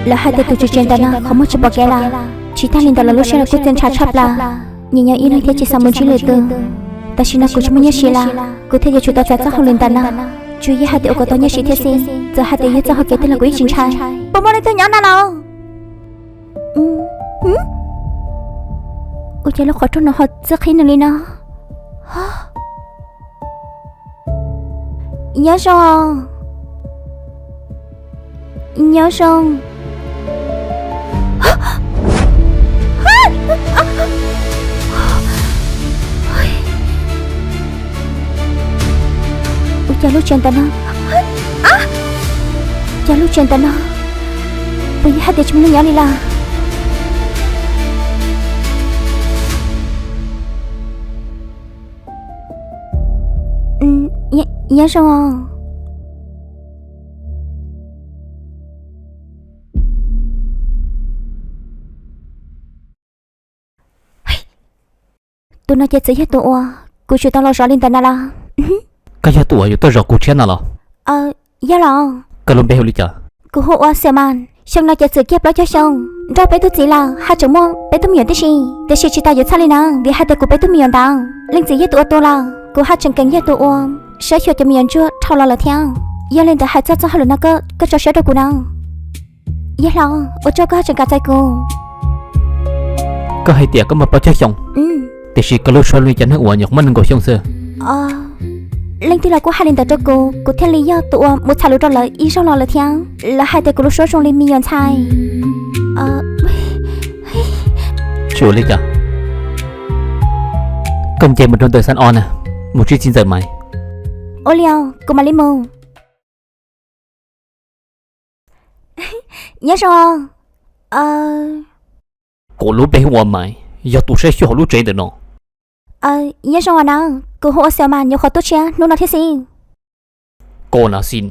Lawv hais tias tus tswv tsev ntawm no qhov muag tsis pom kev lawm, tsis tag li ntawd los lub siab los kuj txia ntshai tshaj plaws. Nim no ib leeg thiab tsis xav mus ntsib lwm tus, tam sim no kuv tsis muaj nyiaj siv lawm, kuv thiaj yuav tsum tau txais txoj hauj lwm ntawm no. Tsuas yog hais tias ua kom tau nyiaj siv thiab xwb, txawm hais tias yog txoj hauv kev twg los kuv yeej tsis ntshai. Puas muaj leej twg nyob no los? Ua cas lub qhov rooj no ho txawj qhib nws li no? Nyob zoo. Nyob zoo. Ua cas lub tsev ntawm no, ua cas lub tsev ntawm no puas yog hais tias tsis muaj neeg nyob li lawm? Nyob zoo. Tus no ces txawm yog tus uas kuv tsum tau los zov li ntawm no los? Koj yog tus uas yuav tuaj zov kuv tshiab no los? Yog los. Koj lub npe hu li cas? Kuv hu ua Xiaum Mas. Xyoo no ces txawm kiag plaub caug xyoo, nrog peb tug txiv lawm, haj tseem muaj peb tug me nyuam tib si. Tiam sis tsis tas yuav txhaj li na, vim hais tias kuv peb tug me nyuam ntawd, leej txiv yog tus ua tu lawm, kuv haj tseem kheev yog tus uas saib xyuas cov me nyuam ntsuag dhau los lawm thiab. Yog li ntawd hais txog txoj hauj lwm no koj, koj tso siab rau kuv na. Yog los, ua tsaug koj tseem kam txais kuv. Koj hais tias koj muaj plaub caug xyoo, tiam sis koj lub suab li cov neeg uas nyuam qhuav muaj nees nkaum xyoo xwb. Leej twg los kuj hais li ntawd rau kuv, kuv thiaj li yog tus uas mus txhais lus rau lawv ib zaug los lawm thiab. Lawv hais tias kuv lub suab zoo li me nyuam ntxhais. Tsis ua li cas. Koj nce mus rau ntawm xab ob na, mus ntsib txiv ntxawm Maiv. Ua li os, kuv mam li mus. Nyob zoo. Kuv lub npe hu ua Maiv, yog tus saib xyuas hauv lub tsev ntawm no. Nyob zoo os na, kuv hu ua Xiaum Mas, nyuam qhuav tuaj tshiab hnub no thiab xwb. Koj na Xis,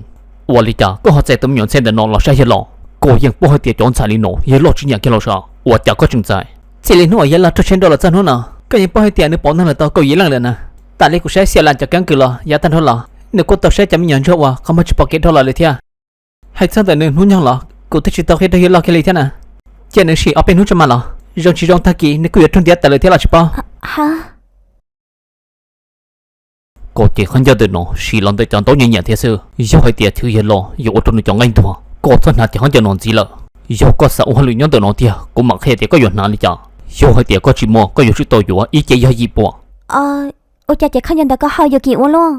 ua li cas koj ho txais tus me nyuam ntxhais ntawm no los saib yawg laus? Koj yeej paub hais tias cov ntxhais li no yawg laus tsis nyiam kiag los sav, ua cas koj tseem txais? Txij li hnub uas yawg laus raug tsheb nrau los txog hnub no, koj yeej paub hais tias nws pom neeg lawm tau kaum yim leej lawm na. Tam li kuv saib Xiaum Las cov keeb kwm los yav tag nrho los nws kuj tau saib cov me nyuam ntsuag uas qhov muag tsis pom kev dhau los lawm thiab. Hais txog ntawm nws hnub nyoog los kuv twb tsis tau qhia rau yawg laus kiag li thiab na. Cia nws sim ob peb hnub tso mas los, zoo tsis zoo tag kis nws kuj yuav raug ntiab tawm lawm thiab los tsis paub. Koj cev khaub ncaws ntawm no siv los ntawm cov ntaub nyiam nyiam thiab xwb. Yog hais tias chwv yawg laus yuav ua rau nws cov nqaij ntuag, koj txhob hnav cev khaub ncaws no ntxiv lawm. Yog koj xav ua hauj lwm nyob ntawm no tiag, kuv mam qhia tias koj yuav hnav li cas. Yog hais tias koj tsis muaj, koj yuav tsum tau yuav ib cev yog yim puas. Ua cas cev khaub ncaws ntawm koj ho yuav kim ua luaj?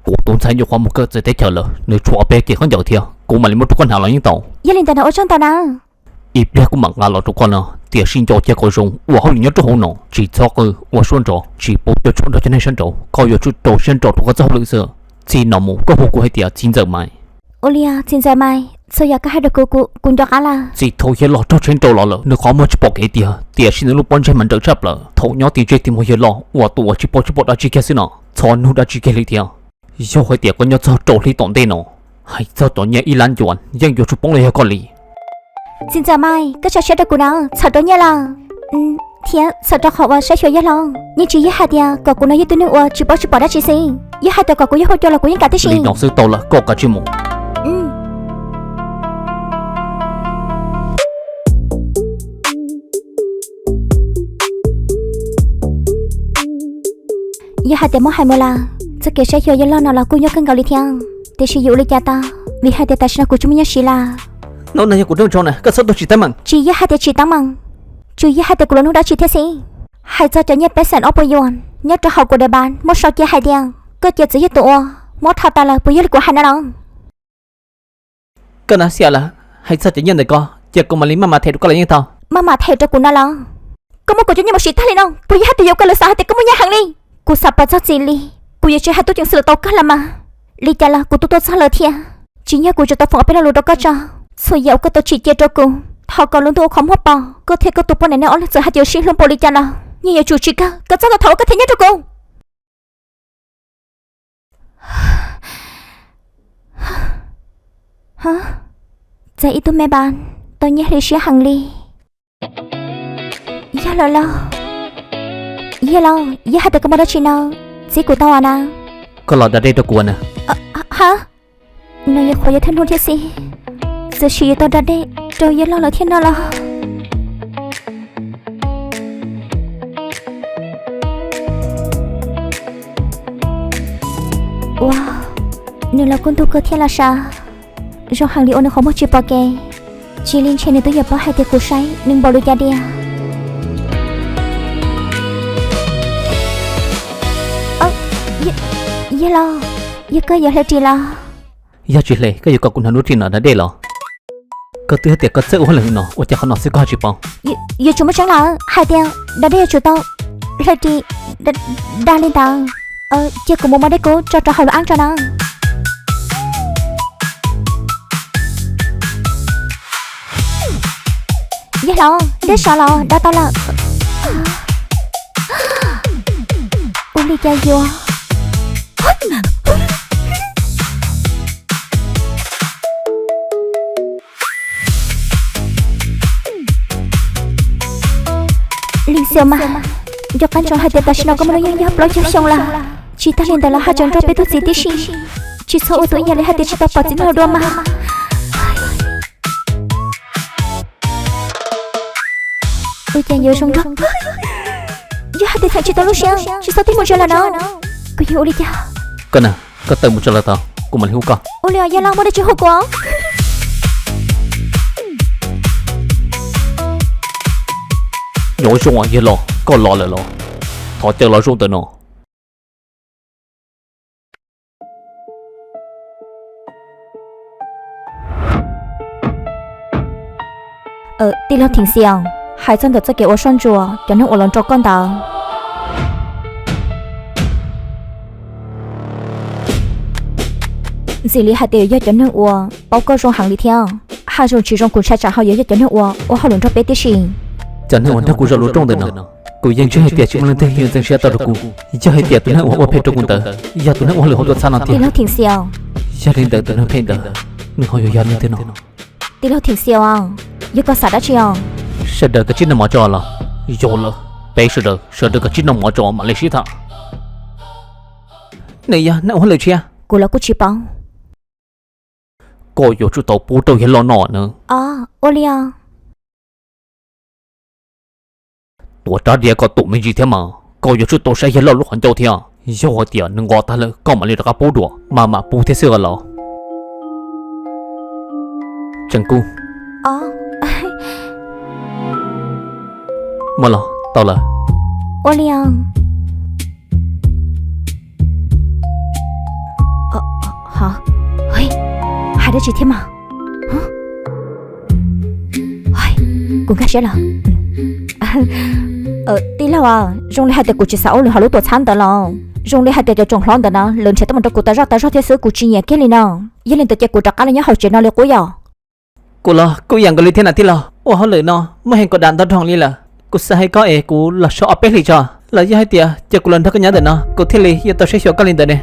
Kuv tus ntxhais nyuam qhuav mus kawm txawv teb chaws lawm, nws tshuav ob peb cev khaub ncaws thiab, kuv mam li muab rau koj hnav los yeej tau. Yog li ntawd no ua tsaug ntau na. Ib pliag kuv mam nqa los rau koj no, tiam sis nco cia kom zoo, ua hauj lwm nyob rau hauv no, tsis txhob qw, ua suab nrov, tsis pub cov tshuaj nrog cov neeg sab nraud, koj yuav tsum rau siab nrog rau koj txoj hauj lwm xwb. Txij no mus koj hu kuv hais tias txiv ntxawm Maiv. Ua li txiv ntxawm Maiv, txhua yam koj hais rau kuv, kuv nco qab lawm. Txij thaum yawg laus raug tsheb nrau los lawm, nws qhov muag tsis pom kev tiag, tiam sis nws lub pob ntseg mas nrawm tshaj plaws. Thaum nyob tim ntsej tim muag yawg laus ua tus uas tsis paub tsis pom dab tsi kiag xwb no, txhob nug dab tsi kiag li thiab. Yog hais tias koj nyob txog rau hli tom ntej no, hais txog cov nyiaj ib lab ncuav yeej yuav tsum poob los yog koj li. Txiv ntxawm Maiv, koj tso siab rau kuv na, txhawm rau nyiaj lawm thiab txhawm rau qhov uas saib xyuas yawg laus, yeej tsis yog hais tias kom kuv no yog tus neeg uas tsis paub tsis pom dab tsi xwb. Yog hais tias kom kuv yuav hu coj los kuv yeej kam tib si. Li no xwb tau lawm, koj kav tsij mus. Yog hais tias muab hais mus lawm, txoj kev saib xyuas yawg laus no los kuj nyuaj kawg nkaus li thiab, tiam sis yuav ua li cas tau, vim hais tias tam sim no kuv tsis muaj nyiaj siv lawm. Hnub no yog kuv rooj tshoob na, koj txhob tuag tsis teeb meem. Tsis yog hais tias tsis teeb meem, tsuas yog hais tias kuv los nug dab tsi thiab xwb. Hais txog cov nyiaj peb xees ob puas yuan nyob rau hauv kuv daim npav muab sau cia hais tias koj cia txiv yog tus uas muab thau tas lawm, puas yog li kuv hais no los? Koj na Xiaum Las, hais txog cov nyiaj ntawm ko ces kuv mam li maj mam them rau koj los yeej tau. Maj mam them rau kuv no los? Koj muab kuv cov nyiaj mus siv tag li no, puas yog hais tias yuav koj lawv xav hais tias koj muaj nyiaj heev li? Kuv xav pab txog txiv li, kuv yuav tsis hais tub ceev xwm los tau kawg los mas. Li cas los kuv twb tuaj txog lawm thiab. Tsis yog kuv tsuas tau foom ob peb lo lus rau koj tso, txhua yam uas koj tau tsim cia rau kuv, thov kom lub ntuj ua qhov muag pom koj thiab koj tus poj niam nej ob leeg txawm hais tias sib hlub npaum li cas los yeej yuav tsum tsis kawg kom txog thaum uas koj them nyiaj rau kuv. Txais ib tug me npas tau nyiaj hli siab heev li. Yog lawm lauj, yog lauj, yog hais tias koj muaj dab tsi no txib kuv tau os na. Koj los da dej rau kuv na. Ha, no yog qhov yuav thawj hnub thiab xwb, txawm sis yuav tau da dej Yog loj lawm thiab no los? Ua, nws los kuj ntug kawg thiab los sav. Zoo heev li uas nws qhov muag tsis pom kev. Cia li ntshe nws twb yuav paub hais tias kuv saib nws npaum li cas tiag. Yog los, yog koj yuav hle ris los? Yog tsis hle koj yuav kom kuv hnav lub ris no da dej los? Koj twb hais tias koj txawj ua hauj lwm no, ua cas qhov no xwb koj ho tsis paub? Yuav tsum muaj tseeb lawm, hais tias da dej yuav tsum tau hle ris da li ntawd. Cia kuv mus muab dej kub tso rau hauv lub ab tso na. Yog los, dej sov los, da tau lawm. Ua li cas yuav Lis Xiaum mas, nco qab ntsoov hais tias tam sim no koj muaj hnub nyoog yog plaub caug xyoo lawm. Tsis tag li ntawd los haj tseem nrog peb tug txiv tib si. Tsis txhob ua tus ib yam li hais tias tsis tau pom txiv neej los dua mas. Ua cas yuav zoo nraug, yog hais tias txheem tsis tau lub siab tsis txhob tig mus tso lawm no. Koj yuav ua li cas? Koj na, koj tawm mus tso lawm tau, kuv mam li hu koj. Ua li os, yog los muaj dab tsi hu kuv. Nyob zoo yog los koj los lawm los? Thov caw los zoo ntawm no. Tij laug Theem Xiaus, hais txog ntawm txoj kev ua soj ntsuam cov neeg uas los nrog koj ntawd, ntxim li hais tias yog cov neeg uas paub koj zoo heev li thiab. Haj zoo tsis zoo kuv ntshai tsam ho yuav yog cov neeg uas ua hauj lwm nrog peb tib si. Cov neeg uas nrog kuv zaum lub rooj ntawm no, kuv yeej ntseeg hais tias tsis muaj leej twg yuav ntxeev siab tau rau kuv. Yog hais tias tus neeg uas ua phem rau kuv ntawd yog tus neeg ua hauj lwm hauv tuam txhab no thiab, yog li ntawd tus neeg phem ntawd nws ho yuav yog leej twg no? Tij laug Theem Xiaus, yog koj xav dab tsi os? Sawv daws kav tsij noj mov tso los. Yog lawm, peb sawv daws, sawv daws kav tsij noj mov tso mam li sib tham. Nws yog neeg ua hauj lwm tshiab. Kuv los kuj tsis paub. Koj yuav tsum tau pub rau yawg loj no na. Os, ua li os. Tuav rab riam kom tum me ntsis thiab mas, koj yuav tsum tau saib yawg loj lub qhov ncauj thiab. Yog hais tias nws nqos tag lawm koj mam li rov qab pub dua, maj mam pub thiab xwb los. Tseem kub. Muaj los tau lawm. Ua li os. Hais dab tsi thiab mas? Kuv nkag siab lawm. Tij laug, zoo li hais tias kuv tsis xav ua lwm hauv lub tuam txhab ntawd los? Zoo li hais tias cov tsoom hlob ntawd na lawv nrhiav teeb meem rau kuv tas zog tas zog thiab xwb, kuv tsis nyiam kiag li no. Yog li ntawd ces kuv rov qab los nyob hauv tsev no li qub yom? Kuv los kuj ib yam nkaus li thiab na tij laug, ua hauj lwm no muaj heev kawg dav ntau dhau li lawm. Kuv xav hais koj es kuv los so ob peb hlis tso, los yog hais tias cia kuv los nrog koj nyob ntawm no kuv thiaj li yuav tau saib xyuas koj li ntawd ne.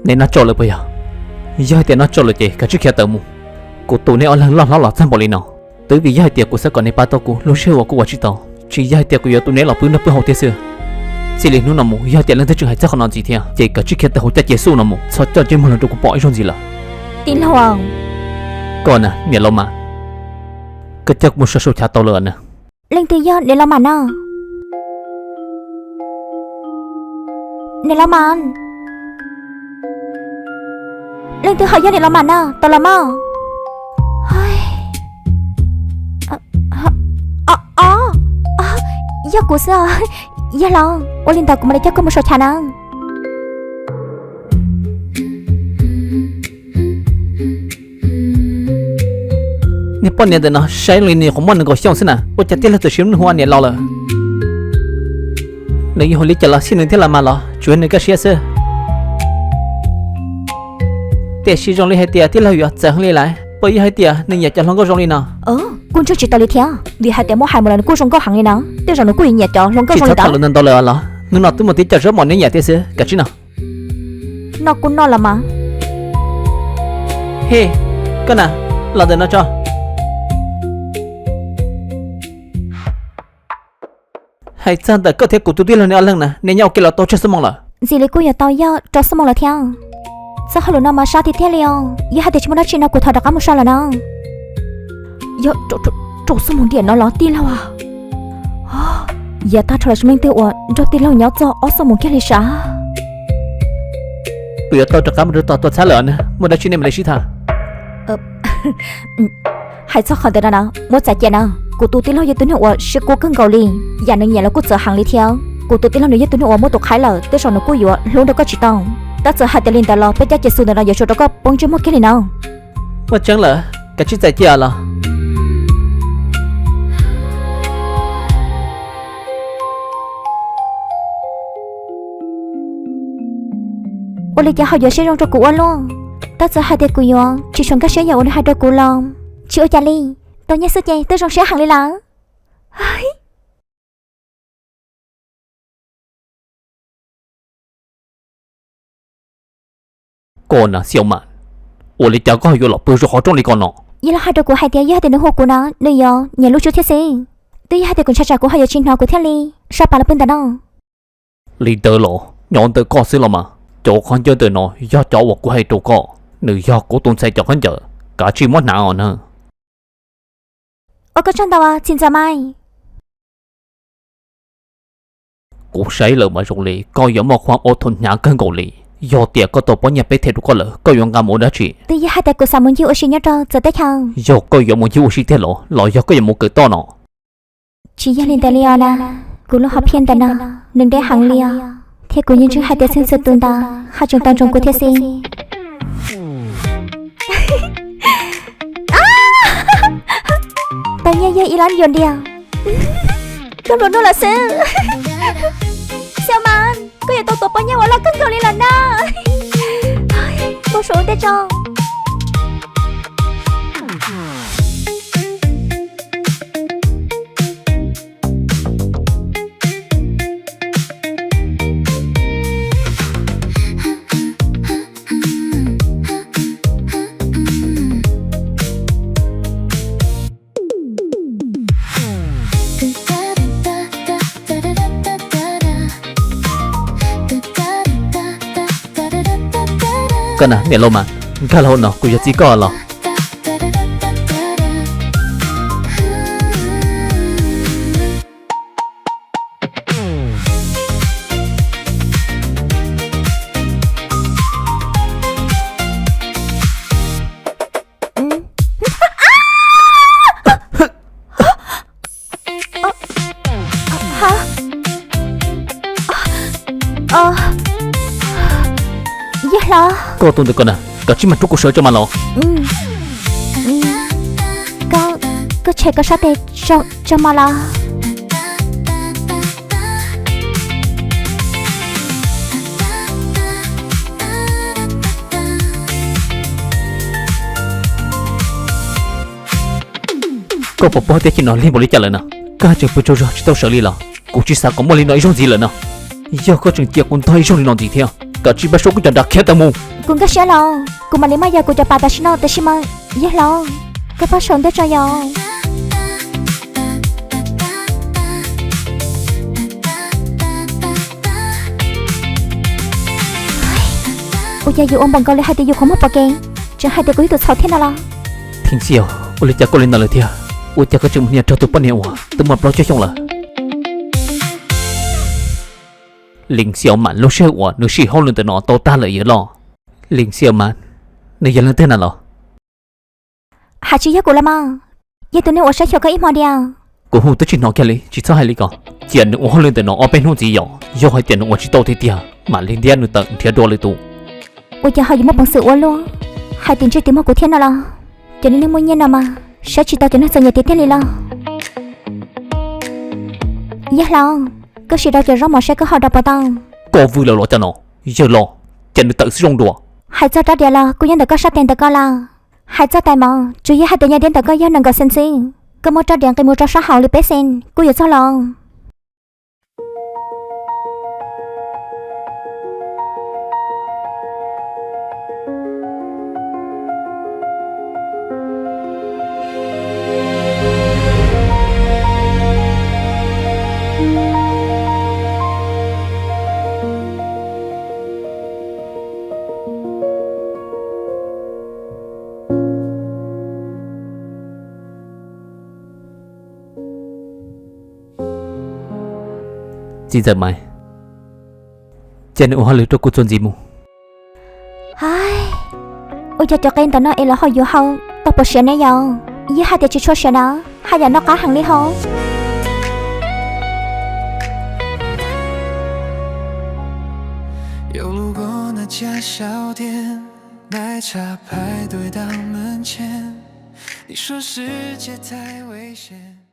Nej noj tsau lawm puas yog? Yog hais tias noj tsau lawm ces kav tsij khiav tawm mus. Kuv tu nej ob leeg loj hlob los txog npaum li no, twb vim yog hais tias kuv xav kom nej pab tau kuv lub sij hawm uas kuv ua tsis tau. Tsis yog hais tias kuv yuav tu nej los pw nrog pw haus thiab xwb. Txij li hnub no mus yog hais tias leej twg tseem hais txog qhov no ntxiv thiab ces kav tsij khiav tawm hauv caj ces xuj no mus, txhob coj ntsej muag los rau kuv pom ib zaug ntxiv lawm. Tij laug. Koj na niam laus mas, koj coj kuv mus so saum chav tau lawm na. Leej twg yog niam laus mas no? Niam laus mas. Leej twg ho yog niam laus mas no, tau los mas? Yog kuv xwb os. Yog los ua li ntawd kuv mam li coj koj mus saum chav na. Niag poj niam ntawm no saib li nws qhuav muaj nees nkaum xyoo xwb na, ua cas tij laug txawm siv lub npe hu ua niam laus lawm? Nws yog ua li cas los xij nws thiaj los mas los tsuas yog nws kaj siab xwb. Tiam sis zoo li hais tias tij laug yuav txawv heev li lawm, puas yog hais tias nws nyiam cov hluas nkauj zoo li no? Kuj ntsawj tsis tau li thiab, vim hais tias muab hais mus los nws kuj zoo nkauj heev li na, tej zaum nws kuj yuav nyiam cov hluas nkauj zoo li ntawd. Tsis txhob tham lus ntau ntau lawm los, hnub no twb mus tib co zaub mov neb nyiam thiab xwb, kav tsij noj. Noj kuj noj los mas. Hej, koj na, los ntawm no tso. Hais txog ntawm koj thiab kuv tus tij laug neb ob leeg na, neb nyob ua ke los tau tsawg xuab moos lawm? ntxim li kuj yuav tau yog rau xuab moos lawm thiab. Txoj hauj lwm no mas sab tiag tiag li os, yog hais tias tsis muaj dab tsi no kuv thov rov qab mus so lawm na. Yog rau xuab moos ntiam no los tij laug? Yav tag nrho los tsis muaj leej twg uas nrog tij laug nyob txog ob xuab moos kiag li sav. Kuv yuav tau rov qab mus rau tom tuam txhab lawm na, muaj dab tsi nej mam li sib tham. Hais txog qhov ntawd no na, muab txais cia na, kuv tus tij laug yog tus neeg uas siab kub kawg nkaus li, yam nws nyiam los kuj txawv heev li thiab. Kuv tus tij laug nws yog tus neeg uas muaj tus qhaib lawm, tej zaum nws kuj yuav hlub nrog koj tsis tau. Tab txawm hais tias li ntawd los peb cov cia xu ntawm no yuav tsum rau koj poob ntsej muag kiag li na. Muaj tseeb lawm, kav tsij txais cia los. Ua li cas ho yuav siab zoo rau kuv ua luaj? Tab txawm hais tias kuv yuav tsis tshua nkag siab yam uas nws hais rau kuv los tsis ua cas li. Tau nyiaj xwb ces twb zoo siab heev li lawm. Koj na Xiao Mas, ua li cas koj yuav los pw zov qhov rooj li ko no? Yog los hais rau kuv hais tias yog hais tias nws hu kuv no nws yuav nyiam lub tswb thiab xwb. Twb yog hais tias kuv ntshai tsam kuv ho yuav tsis hnov kuv thiaj li sab pas los pw ntawm no. Li ntawd los nyob ntawm koj xwb los mas, cov khaub ncaws ntawm no yog cov uas kuv hais rau koj, nws yog kuv tus ntxhais cov khaub ncaws, kav tsij muab hnav os na. Ua koj tsaug ntau txiv ntxawm Mai. Kuv saib lawm mas zoo li koj yuav muaj khuam ua thaum hnyav kawg nkaus li. Yog tias koj tau pob nyiaj peb them rau koj lawm koj yuav nqa mus ua dab tsi? Twb yog hais tias kuv xav mus ncig ua si nyob rau txawv teb chaws. Yog koj yuav mus ncig ua si tiag los los yog koj yuav mus kawm toj no? Tsis yog li ntawd li os na, kuv lub hom phiaj ntawm no nws deb heev li os, thiab kuv yeej ntseeg hais tias txheej txhua tus ntawd ho tseem tau ntsoov kuv thiab xwb. Tau nyiaj yog ib lab yuam diam. Koj hluas nraug lawm xwb. Xiao Mas, koj yuav tau tuav pob nyiaj uas loj kawg nkaus li lawm na. Koj saum tej tso. Koj na niam laus mas, nkag los hauv no kuv yuav txib koj los. Yawg hlob. Koj tus ntawm ko na, kav tsij mam rub kuv sawv tso mas los. Koj, koj tshem koj sab tes tso mas los. Koj puas paub tias cia no lig npaum li cas lawm na? Koj haj tseem pw tsaug zog tsis tau sawv li los? Kuv tsis xav kom muaj li no ib zaug ntxiv lawm no. Yog koj tseem cia kuv ntog ib zaug li no ntxiv thiab, kav tsij pab suab kuv cov nram khiav tawm mus. Kuv nkag siab los kuv mam li muab yog kuv cov pas tam sim no, tiam sis mas yawg hlob, koj pab saum ntuj tso yom. Ua cas yus ua npaum nkaus li hais tias yus qhov muag pom kev, tseem hais tias kuv yog tus txhaum thiab no los? Thim Xiaus, ua li cas koj li ntawd lawm thiab? Ua cas koj tseem mus nias rau tus poj niam uas twb muaj plaub caug xyoo lawm? Lim Xiaus mas lub sij hawm uas nws sim hauj lwm ntawm no tau tag lawm yawg los. Lim Xiaus mas, nws yog leej twg na los? Hais tsis yog kuv los mas, yog tus neeg uas saib xyuas koj ib hmo diam. Kuv hu twb tsis hnov kiag li, tsis txhob hais li ko. Cia nws ua hauj lwm ntawm no ob peb hnub ntxiv yom, yog hais tias nws ua tsis tau tiag tiag mam li ntiab nws tawm nrhiav dua lwm tus. Ua cas ho yuav muaj peev xwm ua luaj, hais tias ntsej twb muag kuv thiab no los? Cov neeg muaj nyiaj no mas saib tsis taus cov neeg txom nyem tiag tiag li los. Yawg hlob, koj sim rau cov zaub mov seb koj ho rau puas tau. Koj vwm lawm los cas no? Yawg los, cia nws tawm xwb zoo dua. Hais txog rab diav los kuj nyob ntawm koj sab tes ntawm ko lawm. Hais txog tais mov, tsuas yog hais tias nyob deb ntawm koj yog nees nkaum xees xwb. Koj muab rab diav nqis mus rau sab hauv li peb xees kuj yuav txog los. Txiv ntxawm Maiv, cia nws ua hauj lwm rau kuv txuas ntxiv mus. Ua cas cov qe ntawm no es lawv ho yuav hau tau pom siav ne yom? Yeej hais tias tsis tshua siav na, haj yam noj qab heev li hos. 有路过那家小店，奶茶排队到门前。你说世界太危险。